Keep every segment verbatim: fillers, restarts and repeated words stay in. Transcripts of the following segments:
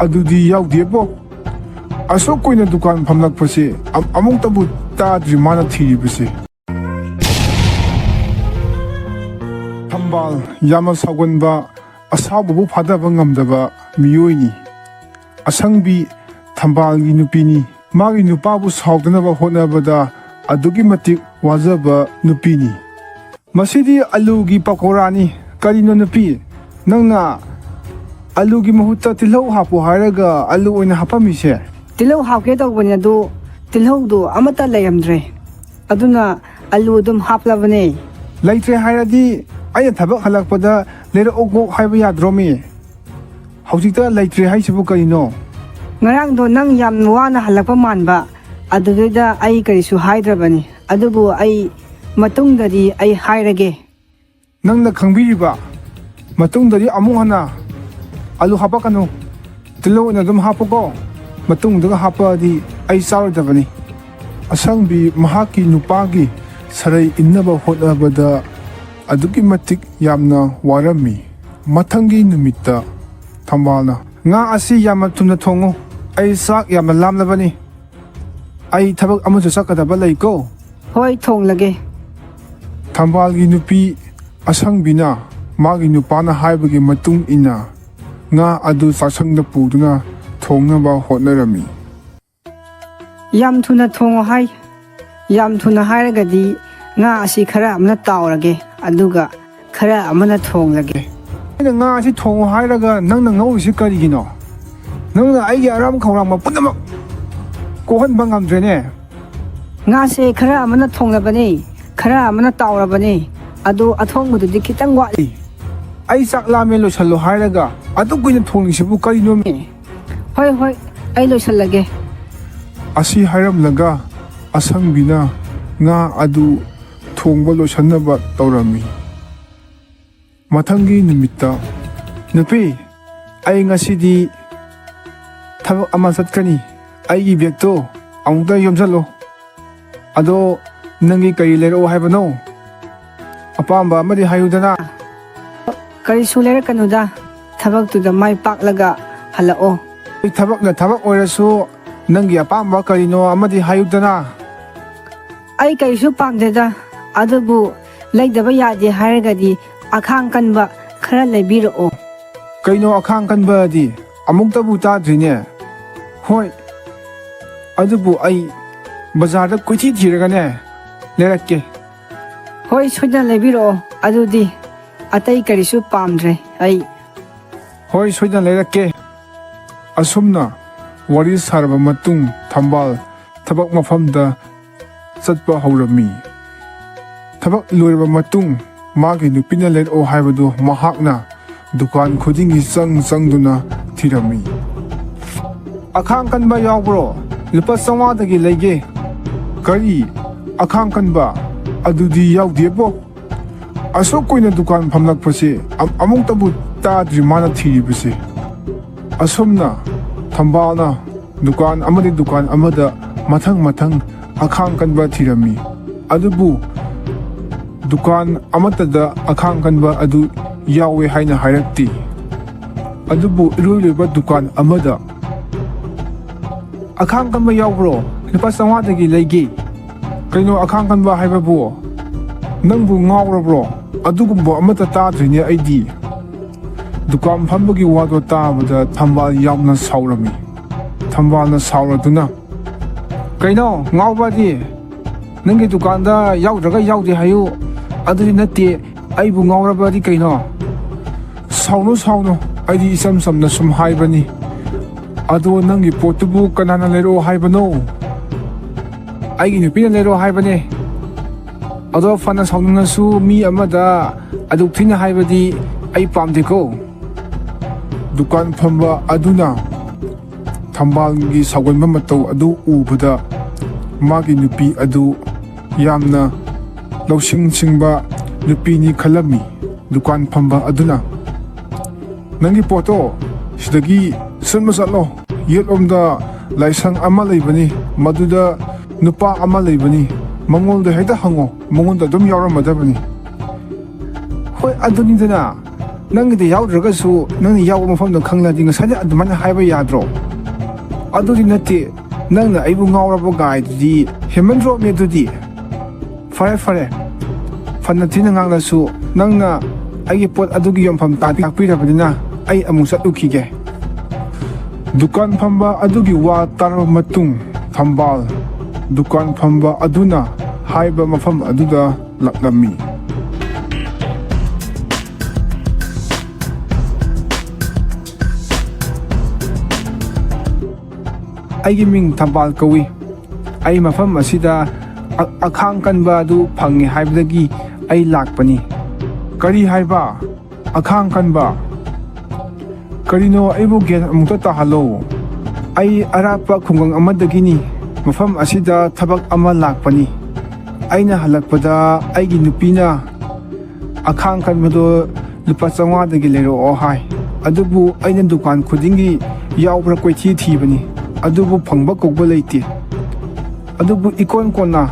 ꯑꯗꯨꯗꯤ ꯌꯥꯎꯗꯦꯕꯣ꯫ ꯑꯁꯨꯛ ꯀꯨꯏꯅ ꯗꯨꯀꯥꯟ ꯐꯝꯂꯛꯄꯁꯦ ꯑꯝ-, ꯑꯃꯨꯛꯇꯕꯨ ꯇꯥꯗ꯭ꯔꯤ ꯃꯥꯅ ꯊꯤꯔꯤꯕꯁꯦ꯫ ꯊꯝꯕꯥꯜ ꯌꯥꯝꯅ ꯁꯥꯎꯒꯟꯕ, ꯑꯁꯥꯎꯕꯕꯨ ꯐꯥꯊꯕ ꯉꯝꯗꯕ ꯃꯤꯑꯣꯏꯅꯤ꯫ ꯑꯁꯪꯕꯤ ꯊꯝꯕꯥꯜꯒꯤ ꯅꯨꯄꯤꯅꯤ꯫ ꯃꯥꯒꯤ ꯅꯨꯄꯥꯕꯨ ꯁꯥꯎꯗꯅꯕ ꯍꯣꯠꯅꯕꯗ ꯑꯗꯨꯛꯀꯤ ꯃꯇꯤꯛ ꯋꯥꯖꯕ ꯅꯨꯄꯤꯅꯤ꯫ ꯃꯁꯤꯗꯤ ꯑꯂꯨꯒꯤ ꯄꯀꯣꯔꯥꯅꯤ꯫ ꯀꯔꯤꯅꯣ ꯅꯨꯄꯤ, ꯅꯪꯅ ꯑꯂꯨꯒꯤ ꯃꯍꯨꯠꯇ ꯇꯤꯜꯍꯧ ꯍꯥꯞꯄꯣ ꯍꯥꯏꯔꯒ ꯑꯂꯨ ꯑꯣꯏꯅ ꯍꯥꯞꯄꯝꯃꯤꯁꯦ? ꯇꯤꯜꯍꯧ ꯍꯥꯞꯀꯦ ꯇꯧꯕꯅꯤ, ꯑꯗꯨ ꯇꯤꯜꯍꯧꯗꯣ ꯑꯃꯠꯇ ꯂꯩꯔꯝꯗ꯭ꯔꯦ, ꯑꯗꯨꯅ ꯑꯂꯨ ꯑꯗꯨꯝ ꯍꯥꯞꯂꯕꯅꯦ꯫ ꯂꯩꯇ꯭ꯔꯦ ꯍꯥꯏꯔꯗꯤ ꯑꯩꯅ ꯊꯕꯛ ꯍꯜꯂꯛꯄꯗ ꯂꯩꯔꯛꯑꯣꯀꯣ ꯍꯥꯏꯕ ꯌꯥꯗ꯭ꯔꯣ ꯃꯤ? ꯍꯧꯖꯤꯛꯇ ꯂꯩꯇ꯭ꯔꯦ ꯍꯥꯏꯁꯤꯕꯨ ꯀꯔꯤꯅꯣ? ꯉꯔꯥꯡꯗꯣ ꯅꯪ ꯌꯥꯝ ꯋꯥꯅ ꯍꯜꯂꯛꯄ ꯃꯥꯟꯕ, ꯑꯗꯨꯗꯨꯗ ꯑꯩ ꯀꯔꯤꯁꯨ ꯍꯥꯏꯗ꯭ꯔꯕꯅꯤ꯫ ꯑꯗꯨꯕꯨ ꯑꯩ ꯃꯇꯨꯡꯗꯗꯤ ꯑꯩ ꯍꯥꯏꯔꯒꯦ꯫ ꯅꯪꯅ ꯈꯪꯕꯤꯔꯤꯕ? ꯃꯇꯨꯡꯗꯗꯤ ꯑꯃꯨꯛ ꯍꯟꯅ ꯑꯂꯨ ꯍꯥꯞꯄꯛꯀꯅꯨ꯫ ꯇꯤꯜꯍꯧ ꯑꯣꯏꯅ ꯑꯗꯨꯝ ꯍꯥꯞꯄꯨꯀꯣ꯫ ꯃꯇꯨꯡꯗꯒ ꯍꯥꯞꯄꯛꯑꯗꯤ ꯑꯩ ꯆꯥꯔꯣꯏꯗꯕꯅꯤ꯫ ꯑꯁꯪꯕꯤ ꯃꯍꯥꯛꯀꯤ ꯅꯨꯄꯥꯒꯤ ꯁꯔꯩ ꯏꯟꯅꯕ ꯍꯣꯠꯅꯕꯗ ꯑꯗꯨꯛꯀꯤ ꯃꯇꯤꯛ ꯌꯥꯝꯅ ꯋꯥꯔꯝꯃꯤ꯫ ꯃꯊꯪꯒꯤ ꯅꯨꯃꯤꯠꯇ ꯊꯝꯕꯥꯜꯅ, "ꯉꯥ ꯑꯁꯤ ꯌꯥꯝꯅ ꯊꯨꯅ ꯊꯣꯡꯉꯨ, ꯑꯩ ꯆꯥꯛ ꯌꯥꯝꯅ ꯂꯥꯝꯂꯕꯅꯤ꯫ ꯑꯩ ꯊꯕꯛ ꯑꯃꯁꯨ ꯆꯠꯀꯗꯕ ꯂꯩꯀꯣ꯫" "ꯍꯣꯏ, ꯊꯣꯡꯂꯒꯦ꯫" ꯊꯝꯕꯥꯜꯒꯤ ꯅꯨꯄꯤ ꯑꯁꯪꯕꯤꯅ ꯃꯥꯒꯤ ꯅꯨꯄꯥꯅ ꯍꯥꯏꯕꯒꯤ ꯃꯇꯨꯡ ꯏꯟꯅ ꯉꯥ ꯑꯗꯨ ꯆꯥꯛꯁꯪꯗ ꯄꯨꯗꯨꯅ ꯊꯣꯡꯅꯕ ꯍꯣꯠꯅꯔꯝꯃꯤ꯫ "ꯌꯥꯝ ꯊꯨꯅ ꯊꯣꯡꯉꯣ ꯍꯥꯏ꯫ ꯌꯥꯝ ꯊꯨꯅ ꯍꯥꯏꯔꯒꯗꯤ ꯉꯥ ꯑꯁꯤ ꯈꯔ ꯑꯃꯅ ꯇꯥꯎꯔꯒꯦ, ꯑꯗꯨꯒ ꯈꯔ ꯑꯃꯅ ꯊꯣꯡꯂꯒꯦ꯫" "ꯑꯩꯅ ꯉꯥ ꯑꯁꯤ ꯊꯣꯡꯉꯣ ꯍꯥꯏꯔꯒ ꯅꯪꯅ ꯉꯧꯔꯤꯁꯤ ꯀꯔꯤꯒꯤꯅꯣ? ꯅꯪꯅ ꯑꯩꯒꯤ ꯑꯔꯥꯝ ꯈꯧꯔꯥꯡꯕ ꯄꯨꯝꯅꯃꯛ ꯀꯣꯛꯍꯟꯕ ꯉꯝꯗ꯭ꯔꯦꯅꯦ꯫" "ꯉꯥꯁꯦ ꯈꯔ ꯑꯃꯅ ꯊꯣꯡꯂꯕꯅꯦ, ꯈꯔ ꯑꯃꯅ ꯇꯥꯎꯔꯕꯅꯦ, ꯑꯗꯣ ꯑꯊꯣꯡꯕꯗꯨꯗꯤ ꯈꯤꯇꯪ ꯋꯥꯠꯂꯤ꯫" "ꯑꯩ ꯆꯥꯛ ꯂꯥꯝꯃꯦ ꯂꯣꯏꯁꯜꯂꯣ ꯍꯥꯏꯔꯒ ꯑꯗꯨꯛ ꯀꯨꯏꯅ ꯊꯣꯡꯂꯤꯁꯤꯕꯨ ꯀꯔꯤꯅꯣꯃꯤ?" "ꯍꯣꯏ, ꯍꯣꯏ, ꯑꯩ ꯂꯣꯏꯁꯜꯂꯒꯦ꯫" ꯑꯁꯤ ꯍꯥꯏꯔꯝꯂꯒ ꯑꯁꯪꯕꯤꯅ ꯉꯥ ꯑꯗꯨ ꯊꯣꯡꯕ ꯂꯣꯏꯁꯟꯅꯕ ꯇꯧꯔꯝꯃꯤ꯫ ꯃꯊꯪꯒꯤ ꯅꯨꯃꯤꯠꯇ, "ꯅꯨꯄꯤ, ꯑꯩ ꯉꯁꯤꯗꯤ ꯊꯕꯛ ꯑꯃ ꯆꯠꯀꯅꯤ꯫ ꯑꯩꯒꯤ ꯕꯦꯒꯇꯣ ꯑꯃꯨꯛꯇ ꯌꯣꯝꯁꯜꯂꯣ꯫ ꯑꯗꯣ ꯅꯪꯒꯤ ꯀꯔꯤ ꯂꯩꯔꯛꯑꯣ ꯍꯥꯏꯕꯅꯣ? ꯑꯄꯥꯝꯕ ꯑꯃꯗꯤ ꯍꯥꯏꯌꯨꯗꯅ꯫" "ꯀꯔꯤꯁꯨ ꯂꯩꯔꯛꯀꯅꯨꯗ, ꯊꯕꯛꯇꯨꯗ ꯃꯥꯏ ꯄꯥꯛꯂꯒ ꯍꯜꯂꯛꯑꯣ꯫" ꯊꯕꯛꯅ ꯊꯕꯛ ꯑꯣꯏꯔꯁꯨ, ꯅꯪꯒꯤ ꯑꯄꯥꯝꯕ ꯀꯔꯤꯅꯣ ꯑꯃꯗꯤ ꯍꯥꯏꯌꯨꯗꯅ꯫ ꯑꯩ ꯀꯔꯤꯁꯨ ꯄꯥꯝꯗꯦꯗ, ꯑꯗꯨꯕꯨ ꯂꯩꯗꯕ ꯌꯥꯗꯦ ꯍꯥꯏꯔꯒꯗꯤ ꯑꯈꯥꯡ ꯀꯟꯕ ꯈꯔ ꯂꯩꯕꯤꯔꯛꯑꯣ꯫ ꯀꯩꯅꯣ ꯑꯈꯥꯡ ꯀꯟꯕꯗꯤ? ꯑꯃꯨꯛꯇꯕꯨ ꯇꯥꯗ꯭ꯔꯤꯅꯦ꯫ ꯍꯣꯏ, ꯑꯗꯨꯕꯨ ꯑꯩ ꯕꯖꯥꯔꯗ ꯀꯣꯏꯊꯤ ꯊꯤꯔꯒꯅꯦ, ꯂꯩꯔꯛꯀꯦ꯫ ꯍꯣꯏ, ꯁꯣꯏꯗꯅ ꯂꯩꯕꯤꯔꯛꯑꯣ꯫ ꯑꯗꯨꯗꯤ ꯑꯇꯩ ꯀꯔꯤꯁꯨ ꯄꯥꯝꯗ꯭ꯔꯦ ꯑꯩ꯫ ꯍꯣꯏ, ꯁꯣꯏꯗꯅ ꯂꯩꯔꯛꯀꯦ꯫ ꯑꯁꯨꯝꯅ ꯋꯥꯔꯤ ꯁꯥꯔꯕ ꯃꯇꯨꯡ, ꯊꯝꯕꯥꯜ ꯊꯕꯛ ꯃꯐꯝꯗ ꯆꯠꯄ ꯍꯧꯔꯝꯃꯤ꯫ ꯊꯕꯛ ꯂꯣꯏꯔꯕ ꯃꯇꯨꯡ, ꯃꯥꯒꯤ ꯅꯨꯄꯤꯅ ꯂꯩꯔꯛꯑꯣ ꯍꯥꯏꯕꯗꯨ ꯃꯍꯥꯛꯅ ꯗꯨꯀꯥꯟ ꯈꯨꯗꯤꯡꯒꯤ ꯆꯪ ꯆꯪꯗꯨꯅ ꯊꯤꯔꯝꯃꯤ꯫ "ꯑꯈꯥꯡ ꯀꯟꯕ ꯌꯥꯎꯕ꯭ꯔꯣ? ꯂꯨꯄꯥ ꯆꯥꯝꯃꯉꯥꯗꯒꯤ ꯂꯩꯒꯦ꯫" "ꯀꯔꯤ? ꯑꯈꯥꯡ ꯀꯟꯕ? ꯑꯗꯨꯗꯤ ꯌꯥꯎꯗꯦꯕꯣ꯫" ꯑꯁꯨꯛ ꯀꯨꯏꯅ ꯗꯨꯀꯥꯟ ꯐꯝꯂꯛꯄꯁꯦ ꯑꯝ-, ꯑꯃꯨꯛꯇꯕꯨ ꯇꯥꯗ꯭ꯔꯤ ꯃꯥꯅ ꯊꯤꯔꯤꯕꯁꯦ꯫ ꯑꯁꯨꯝꯅ ꯊꯝꯕꯥꯜꯅ ꯗꯨꯀꯥꯟ ꯑꯃꯗꯤ ꯗꯨꯀꯥꯟ ꯑꯃꯗ ꯃꯊꯪ ꯃꯊꯪ ꯑꯈꯥꯡ ꯀꯟꯕ ꯊꯤꯔꯝꯃꯤ꯫ ꯑꯗꯨꯕꯨ ꯗꯨꯀꯥꯟ ꯑꯃꯠꯇꯗ ꯑꯈꯥꯡ ꯀꯟꯕ ꯑꯗꯨ ꯌꯥꯎꯋꯦ ꯍꯥꯏꯅ ꯍꯥꯏꯔꯛꯇꯦ꯫ ꯑꯗꯨꯕꯨ ꯏꯔꯣꯏ ꯂꯣꯏꯕ ꯗꯨꯀꯥꯟ ꯑꯃꯗ "ꯑꯈꯥꯡ ꯀꯟꯕ ꯌꯥꯎꯕ꯭ꯔꯣ? ꯂꯨꯄꯥ ꯆꯥꯝꯃꯉꯥꯗꯒꯤ ꯂꯩꯒꯦ꯫" "ꯀꯩꯅꯣ ꯑꯈꯥꯡ ꯀꯟꯕ ꯍꯥꯏꯕꯕꯨ? ꯅꯪꯕꯨ ꯉꯥꯎꯔꯕ꯭ꯔꯣ? ꯑꯗꯨꯒꯨꯝꯕ ꯑꯃꯠꯇ ꯇꯥꯗ꯭ꯔꯤꯅꯦ ꯑꯩꯗꯤ꯫" ꯗꯨꯀꯥꯟ ꯐꯝꯕꯒꯤ ꯋꯥꯗꯣ ꯇꯥꯕꯗ ꯊꯝꯕꯥꯜ ꯌꯥꯝꯅ ꯁꯥꯎꯔꯝꯃꯤ꯫ ꯊꯝꯕꯥꯜꯅ ꯁꯥꯎꯔꯗꯨꯅ, "ꯀꯩꯅꯣ ꯉꯥꯎꯕꯗꯤ? ꯅꯪꯒꯤ ꯗꯨꯀꯥꯟꯗ ꯌꯥꯎꯗ꯭ꯔꯒ ꯌꯥꯎꯗꯦ ꯍꯥꯏꯌꯨ, ꯑꯗꯨꯗꯤ ꯅꯠꯇꯦ, ꯑꯩꯕꯨ ꯉꯥꯎꯔꯕꯗꯤ ꯀꯩꯅꯣ?" "ꯁꯥꯎꯅꯨ, ꯁꯥꯎꯅꯨ, ꯑꯩꯗꯤ ꯏꯆꯝ ꯆꯝꯅ ꯁꯨꯝ ꯍꯥꯏꯕꯅꯤ꯫ ꯑꯗꯣ ꯅꯪꯒꯤ ꯄꯣꯠꯇꯨꯕꯨ ꯀꯅꯥꯅ ꯂꯩꯔꯛꯑꯣ ꯍꯥꯏꯕꯅꯣ?" "ꯑꯩꯒꯤ ꯅꯨꯄꯤꯅ ꯂꯩꯔꯛꯑꯣ ꯍꯥꯏꯕꯅꯦ꯫ ꯑꯗꯣ ꯐꯅ ꯁꯥꯎꯅꯤꯡꯉꯁꯨ ꯃꯤ ꯑꯃꯗ ꯑꯗꯨꯛ ꯊꯤꯅ ꯍꯥꯏꯕꯗꯤ ꯑꯩ ꯄꯥꯝꯗꯦꯀꯣ꯫" ꯗꯨꯀꯥꯟ ꯐꯝꯕ ꯑꯗꯨꯅ ꯊꯝꯕꯥꯜꯒꯤ ꯁꯥꯎꯒꯟꯕ ꯃꯇꯧ ꯑꯗꯨ ꯎꯕꯗ ꯃꯥꯒꯤ ꯅꯨꯄꯤ ꯑꯗꯨ ꯌꯥꯝꯅ ꯂꯧꯁꯤꯡ ꯁꯤꯡꯕ ꯅꯨꯄꯤꯅꯤ ꯈꯜꯂꯝꯃꯤ꯫ ꯗꯨꯀꯥꯟ ꯐꯝꯕ ꯑꯗꯨꯅ, "ꯅꯪꯒꯤ ꯄꯣꯠꯇꯣ ꯁꯤꯗꯒꯤ ꯁꯨꯠꯃ ꯆꯠꯂꯣ꯫ ꯌꯦꯠꯂꯣꯝꯗ ꯂꯥꯏꯁꯪ ꯑꯃ ꯂꯩꯕꯅꯤ, ꯃꯗꯨꯗ ꯅꯨꯄꯥ ꯑꯃ ꯂꯩꯕꯅꯤ, ꯃꯉꯣꯟꯗ ꯍꯦꯛꯇ ꯍꯪꯉꯣ, ꯃꯉꯣꯟꯗ ꯑꯗꯨꯝ ꯌꯥꯎꯔꯝꯃꯗꯕꯅꯤ꯫" "ꯍꯣꯏ, ꯑꯗꯨꯅꯤꯗꯅ, ꯅꯪꯒꯤꯗ ꯌꯥꯎꯗ꯭ꯔꯒꯁꯨ ꯅꯪꯅ ꯌꯥꯎꯕ ꯃꯐꯝꯗꯣ ꯈꯪꯂꯗꯤ ꯉꯁꯥꯏꯅ ꯑꯗꯨꯃꯥꯏꯅ ꯍꯥꯏꯕ ꯌꯥꯗ꯭ꯔꯣ? ꯑꯗꯨꯗꯤ ꯅꯠꯇꯦ, ꯅꯪꯅ ꯑꯩꯕꯨ ꯉꯥꯎꯔꯕ ꯒꯥꯏꯗꯨꯗꯤ ꯍꯦꯟꯃꯟꯗ꯭ꯔꯣꯃꯦ ꯑꯗꯨꯗꯤ꯫ ꯐꯔꯦ, ꯐꯔꯦ, ꯐꯅ ꯊꯤꯅ ꯉꯥꯡꯂꯁꯨ ꯅꯪꯅ ꯑꯩꯒꯤ ꯄꯣꯠ ꯑꯗꯨꯒꯤ ꯌꯣꯟꯐꯝ ꯇꯥꯛꯄꯤ-, ꯇꯥꯛꯄꯤꯔꯕꯅꯤꯅ ꯑꯩ ꯑꯃꯨꯛ ꯆꯠꯂꯨꯈꯤꯒꯦ꯫ ꯗꯨꯀꯥꯟ ꯐꯝꯕ ꯑꯗꯨꯒꯤ ꯋꯥ ꯇꯥꯔꯕ ꯃꯇꯨꯡ, ꯊꯝꯕꯥꯜ ꯗꯨꯀꯥꯟ ꯐꯝꯕ ꯑꯗꯨꯅ ꯍꯥꯏꯕ ꯃꯐꯝ ꯑꯗꯨꯗ ꯂꯥꯛꯂꯝꯃꯤ꯫ ꯑꯩꯒꯤ ꯃꯤꯡ ꯊꯝꯕꯥꯜ ꯀꯧꯏ꯫ ꯑꯩ ꯃꯐꯝ ꯑꯁꯤꯗ ꯑ-, ꯑꯈꯥꯡ ꯀꯟꯕ ꯑꯗꯨ ꯐꯪꯉꯦ ꯍꯥꯏꯕꯗꯒꯤ ꯑꯩ ꯂꯥꯛꯄꯅꯤ꯫ ꯀꯔꯤ ꯍꯥꯏꯕ? ꯑꯈꯥꯡ ꯀꯟꯕ? ꯀꯔꯤꯅꯣ? ꯑꯩꯕꯨ ꯒ꯭ꯌꯥꯟ ꯑꯃꯨꯛꯇ ꯇꯥꯍꯜꯂꯣ꯫ ꯑꯩ ꯑꯔꯥꯞꯄ ꯈꯨꯡꯒꯪ ꯑꯃꯗꯒꯤꯅꯤ꯫ ꯃꯐꯝ ꯑꯁꯤꯗ ꯊꯕꯛ ꯑꯃ ꯂꯥꯛꯄꯅꯤ꯫ ꯑꯩꯅ ꯍꯜꯂꯛꯄꯗ ꯑꯩꯒꯤ ꯅꯨꯄꯤꯅ ꯑꯈꯥꯡ ꯀꯟꯕꯗꯣ ꯂꯨꯄꯥ ꯆꯥꯝꯃꯉꯥꯗꯒꯤ ꯂꯩꯔꯛꯑꯣ ꯍꯥꯏ꯫ ꯑꯗꯨꯕꯨ ꯑꯩꯅ ꯗꯨꯀꯥꯟ ꯈꯨꯗꯤꯡꯒꯤ ꯌꯥꯎꯕ꯭ꯔꯥ ꯀꯣꯏꯊꯤ ꯊꯤꯕꯅꯤ, ꯑꯗꯨꯕꯨ ꯐꯪꯕ ꯀꯧꯕ ꯂꯩꯇꯦ꯫ ꯑꯗꯨꯕꯨ ꯏꯀꯣꯟ ꯀꯣꯟꯅ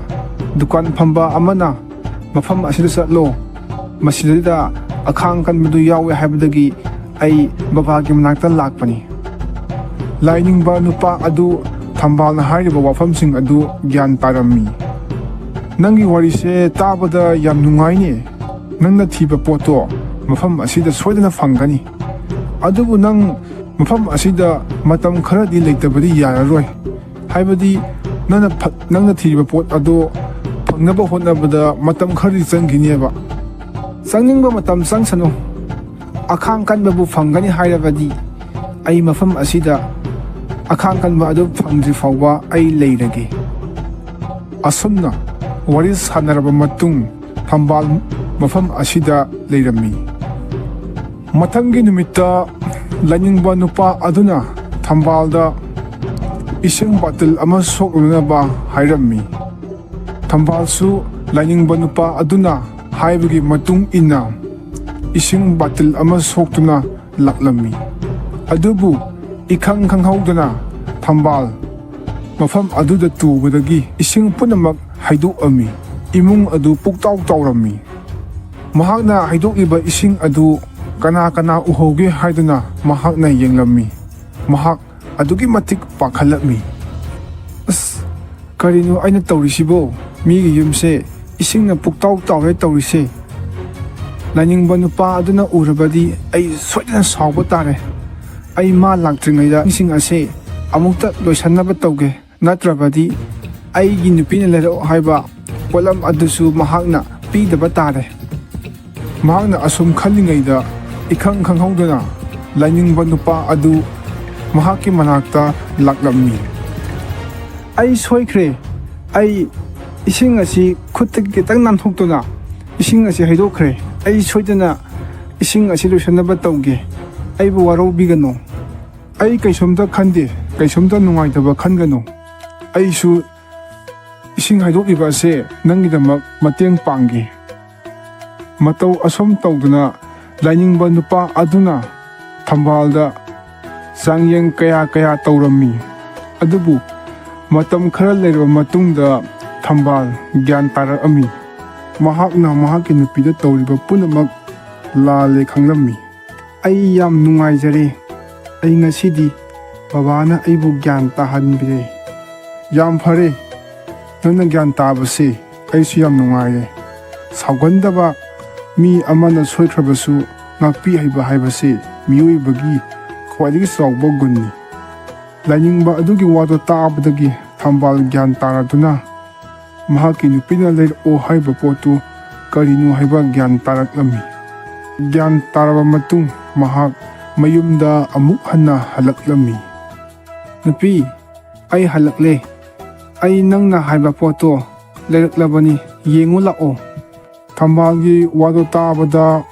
ꯗꯨꯀꯥꯟ ꯐꯝꯕ ꯑꯃꯅ ꯃꯐꯝ ꯑꯁꯤꯗ ꯆꯠꯂꯣ, ꯃꯁꯤꯗꯩꯗ ꯑꯈꯥꯡ ꯀꯟꯕꯗꯨ ꯌꯥꯎꯋꯦ ꯍꯥꯏꯕꯗꯒꯤ ꯑꯩ ꯕꯕꯥꯒꯤ ꯃꯅꯥꯛꯇ ꯂꯥꯛꯄꯅꯤ꯫ ꯂꯥꯏꯅꯤꯡꯕ ꯅꯨꯄꯥ ꯑꯗꯨ ꯊꯝꯕꯥꯜꯅ ꯍꯥꯏꯔꯤꯕ ꯋꯥꯐꯝꯁꯤꯡ ꯑꯗꯨ ꯒ꯭ꯌꯥꯟ ꯇꯥꯔꯝꯃꯤ꯫ "ꯅꯪꯒꯤ ꯋꯥꯔꯤꯁꯦ ꯇꯥꯕꯗ ꯌꯥꯝ ꯅꯨꯡꯉꯥꯏꯅꯦ꯫ ꯅꯪꯅ ꯊꯤꯕ ꯄꯣꯠꯇꯣ ꯃꯐꯝ ꯑꯁꯤꯗ ꯁꯣꯏꯗꯅ ꯐꯪꯒꯅꯤ꯫ ꯑꯗꯨꯕꯨ ꯅꯪ ꯃꯐꯝ ꯑꯁꯤꯗ ꯃꯇꯝ ꯈꯔꯗꯤ ꯂꯩꯇꯕꯗꯤ ꯌꯥꯔꯔꯣꯏ꯫ ꯍꯥꯏꯕꯗꯤ ꯅꯪꯅ ꯐ-, ꯅꯪꯅ ꯊꯤꯔꯤꯕ ꯄꯣꯠ ꯑꯗꯣ ꯐꯪꯅꯕ ꯍꯣꯠꯅꯕꯗ ꯃꯇꯝ ꯈꯔꯗꯤ ꯆꯪꯈꯤꯅꯦꯕ꯫ ꯆꯪꯅꯤꯡꯕ ꯃꯇꯝ ꯆꯪꯁꯅꯨ꯫ ꯑꯈꯥꯡ ꯀꯟꯕꯕꯨ ꯐꯪꯒꯅꯤ ꯍꯥꯏꯔꯕꯗꯤ ꯑꯩ ꯃꯐꯝ ꯑꯁꯤꯗ ꯑꯈꯥꯡ ꯀꯟꯕ ꯑꯗꯨ ꯐꯪꯗ꯭ꯔꯤ ꯐꯥꯎꯕ ꯑꯩ ꯂꯩꯔꯒꯦ꯫" ꯑꯁꯨꯝꯅ ꯋꯥꯔꯤ ꯁꯥꯟꯅꯔꯕ ꯃꯇꯨꯡ ꯊꯝꯕꯥꯜ ꯃꯐꯝ ꯑꯁꯤꯗ ꯂꯩꯔꯝꯃꯤ꯫ ꯃꯊꯪꯒꯤ ꯅꯨꯃꯤꯠꯇ ꯂꯥꯏꯅꯤꯡꯕ ꯅꯨꯄꯥ ꯑꯗꯨꯅ ꯊꯝꯕꯥꯜꯗ ꯏꯁꯤꯡ ꯕꯥꯇꯤꯜ ꯑꯃ ꯁꯣꯛꯂꯨꯅꯕ ꯍꯥꯏꯔꯝꯃꯤ꯫ ꯊꯝꯕꯥꯜꯁꯨ ꯂꯥꯏꯅꯤꯡꯕ ꯅꯨꯄꯥ ꯑꯗꯨꯅ ꯍꯥꯏꯕꯒꯤ ꯃꯇꯨꯡ ꯏꯟꯅ ꯏꯁꯤꯡ ꯕꯥꯇꯤꯜ ꯑꯃ ꯁꯣꯛꯇꯨꯅ ꯂꯥꯛꯂꯝꯃꯤ꯫ ꯑꯗꯨꯕꯨ ꯏꯈꯪ ꯈꯪꯍꯧꯗꯅ ꯊꯝꯕꯥꯜ ꯃꯐꯝ ꯑꯗꯨꯗ ꯇꯨꯕꯗꯒꯤ ꯏꯁꯤꯡ ꯄꯨꯝꯅꯃꯛ ꯍꯩꯗꯣꯛꯑꯝꯃꯤ꯫ ꯏꯃꯨꯡ ꯑꯗꯨ ꯄꯨꯛꯇꯥꯎ ꯇꯥꯎꯔꯝꯃꯤ꯫ ꯃꯍꯥꯛꯅ ꯍꯩꯗꯣꯛꯂꯤꯕ ꯏꯁꯤꯡ ꯑꯗꯨ ꯀꯅꯥ ꯀꯅꯥ ꯎꯍꯧꯒꯦ ꯍꯥꯏꯗꯨꯅ ꯃꯍꯥꯛꯅ ꯌꯦꯡꯂꯝꯃꯤ꯫ ꯃꯍꯥꯛ ꯑꯗꯨꯛꯀꯤ ꯃꯇꯤꯛ ꯄꯥꯈꯠꯂꯝꯃꯤ꯫ "ꯑꯁ, ꯀꯔꯤꯅꯣ ꯑꯩꯅ ꯇꯧꯔꯤꯁꯤꯕꯣ? ꯃꯤꯒꯤ ꯌꯨꯝꯁꯦ ꯏꯁꯤꯡꯅ ꯄꯨꯛꯇꯥꯎ ꯇꯥꯎꯔꯦ ꯇꯧꯔꯤꯁꯦ꯫ ꯂꯥꯏꯅꯤꯡꯕ ꯅꯨꯄꯥ ꯑꯗꯨꯅ ꯎꯔꯕꯗꯤ ꯑꯩ ꯁꯣꯏꯗꯅ ꯁꯥꯎꯕ ꯇꯥꯔꯦ꯫ ꯑꯩ ꯃꯥ ꯂꯥꯛꯇ꯭ꯔꯤꯉꯩꯗ ꯏꯁꯤꯡ ꯑꯁꯦ ꯑꯃꯨꯛꯇ ꯂꯣꯏꯁꯟꯅꯕ ꯇꯧꯒꯦ, ꯅꯠꯇ꯭ꯔꯕꯗꯤ ꯑꯩꯒꯤ ꯅꯨꯄꯤꯅ ꯂꯩꯔꯛꯑꯣ ꯍꯥꯏꯕ ꯄꯣꯠꯂꯝ ꯑꯗꯨꯁꯨ ꯃꯍꯥꯛꯅ ꯄꯤꯗꯕ ꯇꯥꯔꯦ"꯫ ꯃꯍꯥꯛꯅ ꯑꯁꯨꯝ ꯈꯜꯂꯤꯉꯩꯗ, ꯏꯈꯪ ꯈꯪꯍꯧꯗꯅ ꯂꯥꯏꯅꯤꯡꯕ ꯅꯨꯄꯥ ꯑꯗꯨ ꯃꯍꯥꯛꯀꯤ ꯃꯅꯥꯛꯇ ꯂꯥꯛꯂꯝꯃꯤ꯫ "ꯑꯩ ꯁꯣꯏꯈ꯭ꯔꯦ꯫ ꯑꯩ ꯏꯁꯤꯡ ꯑꯁꯤ ꯈꯨꯠꯇꯒꯤ ꯈꯤꯇꯪ ꯅꯥꯟꯊꯣꯛꯇꯨꯅ ꯏꯁꯤꯡ ꯑꯁꯤ ꯍꯩꯗꯣꯛꯈ꯭ꯔꯦ꯫ ꯑꯩ ꯁꯣꯏꯗꯅ ꯏꯁꯤꯡ ꯑꯁꯤ ꯂꯣꯏꯁꯤꯟꯅꯕ ꯇꯧꯒꯦ꯫ ꯑꯩꯕꯨ ꯋꯥꯔꯧꯕꯤꯒꯅꯨ꯫ ꯑꯩ ꯀꯩꯁꯨꯝꯇ ꯈꯟꯗꯦ, ꯀꯩꯁꯨꯝꯇ ꯅꯨꯡꯉꯥꯏꯇꯕ ꯈꯟꯒꯅꯨ꯫ ꯑꯩꯁꯨ ꯏꯁꯤꯡ ꯍꯩꯗꯣꯛꯂꯤꯕ ꯑꯁꯦ ꯅꯪꯒꯤꯗꯃꯛ ꯃꯇꯦꯡ ꯄꯥꯡꯒꯦ"꯫ ꯃꯇꯧ ꯑꯁꯨꯝ ꯇꯧꯗꯨꯅ ꯂꯥꯏꯅꯤꯡꯕ ꯅꯨꯄꯥ ꯑꯗꯨꯅ ꯊꯝꯕꯥꯜꯗ ꯆꯥꯡꯌꯦꯡ ꯀꯌꯥ ꯀꯌꯥ ꯇꯧꯔꯝꯃꯤ꯫ ꯑꯗꯨꯕꯨ ꯃꯇꯝ ꯈꯔ ꯂꯩꯔꯕ ꯃꯇꯨꯡꯗ ꯊꯝꯕꯥꯜ ꯒ꯭ꯌꯥꯟ ꯇꯥꯔꯛꯑꯝꯃꯤ꯫ ꯃꯍꯥꯛꯅ ꯃꯍꯥꯛꯀꯤ ꯅꯨꯄꯤꯗ ꯇꯧꯔꯤꯕ ꯄꯨꯝꯅꯃꯛ ꯂꯥꯜꯂꯦ ꯈꯪꯂꯝꯃꯤ꯫ "ꯑꯩ ꯌꯥꯝ ꯅꯨꯡꯉꯥꯏꯖꯔꯦ꯫ ꯑꯩ ꯉꯁꯤꯗꯤ ꯕꯕꯥꯅ ꯑꯩꯕꯨ ꯒ꯭ꯌꯥꯟ ꯇꯥꯍꯟꯕꯤꯔꯦ꯫ ꯌꯥꯝ ꯐꯔꯦ, ꯅꯪꯅ ꯒ꯭ꯌꯥꯟ ꯇꯥꯕꯁꯦ ꯑꯩꯁꯨ ꯌꯥꯝ ꯅꯨꯡꯉꯥꯏꯔꯦ"꯫ ꯁꯥꯎꯒꯟꯗꯕ ꯃꯤ ꯑꯃꯅ ꯁꯣꯏꯈ꯭ꯔꯕꯁꯨ ꯉꯥꯛꯄꯤ ꯍꯩꯕ ꯍꯥꯏꯕꯁꯤ ꯃꯤꯑꯣꯏꯕꯒꯤ ꯈ꯭ꯋꯥꯏꯗꯒꯤ ꯆꯥꯎꯕ ꯒꯨꯟꯅꯤ꯫ ꯂꯥꯏꯅꯤꯡꯕ ꯑꯗꯨꯒꯤ ꯋꯥꯗꯨ ꯇꯥꯕꯗꯒꯤ ꯊꯝꯕꯥꯜ ꯒ꯭ꯌꯥꯟ ꯇꯥꯔꯗꯨꯅ ꯃꯍꯥꯛꯀꯤ ꯅꯨꯄꯤꯅ ꯂꯩꯔꯛꯑꯣ ꯍꯥꯏꯕ ꯄꯣꯠꯇꯨ ꯀꯔꯤꯅꯣ ꯍꯥꯏꯕ ꯒ꯭ꯌꯥꯟ ꯇꯥꯔꯛꯂꯝꯃꯤ꯫ ꯒ꯭ꯌꯥꯟ ꯇꯥꯔꯕ ꯃꯇꯨꯡ ꯃꯍꯥꯛ ꯃꯌꯨꯝꯗ ꯑꯃꯨꯛ ꯍꯟꯅ ꯍꯜꯂꯛꯂꯝꯃꯤ꯫ "ꯅꯨꯄꯤ, ꯑꯩ ꯍꯜꯂꯛꯂꯦ꯫ ꯑꯩ ꯅꯪꯅ ꯍꯥꯏꯕ ꯄꯣꯠꯇꯣ ꯂꯩꯔꯛꯂꯕꯅꯤ, ꯌꯦꯡꯉꯨ ꯂꯥꯛꯑꯣ"꯫ ꯊꯝꯕꯥꯜꯒꯤ ꯋꯥꯗꯣ ꯇꯥꯕꯗ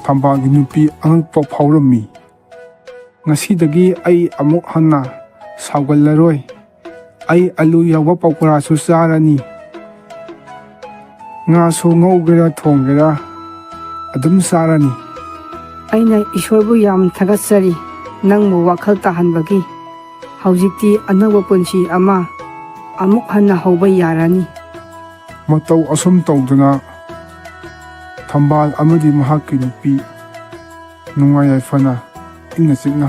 ꯊꯝꯕꯥꯜꯒꯤ ꯅꯨꯄꯤ ꯑꯉꯛꯄ ꯐꯥꯎꯔꯝꯃꯤ꯫ "ꯉꯁꯤꯗꯒꯤ ꯑꯩ ꯑꯃꯨꯛ ꯍꯟꯅ ꯁꯥꯎꯒꯜꯂꯔꯣꯏ꯫ ꯑꯩ ꯑꯂꯨ ꯌꯥꯎꯕ ꯄꯀꯣꯔꯥꯁꯨ ꯆꯥꯔꯅꯤ꯫ ꯉꯥꯁꯨ ꯉꯧꯒꯦꯔꯥ ꯊꯣꯡꯒꯦꯔꯥ ꯑꯗꯨꯝ ꯆꯥꯔꯅꯤ"꯫ "ꯑꯩꯅ ꯏꯁꯣꯔꯕꯨ ꯌꯥꯝ ꯊꯥꯒꯠꯆꯔꯤ, ꯅꯪꯕꯨ ꯋꯥꯈꯜ ꯇꯥꯍꯟꯕꯒꯤ꯫ ꯍꯧꯖꯤꯛꯇꯤ ꯑꯅꯧꯕ ꯄꯨꯟꯁꯤ ꯑꯃ ꯑꯃꯨꯛ ꯍꯟꯅ ꯍꯧꯕ ꯌꯥꯔꯅꯤ"꯫ ꯃꯇꯧ ꯑꯁꯨꯝ ꯇꯧꯗꯨꯅ ꯊꯝꯕꯥꯜ ꯑꯃꯗꯤ ꯃꯍꯥꯛꯀꯤ ꯅꯨꯄꯤ ꯅꯨꯡꯉꯥꯏ ꯌꯥꯏꯐꯅ ꯏꯪꯅ ꯆꯤꯛꯅ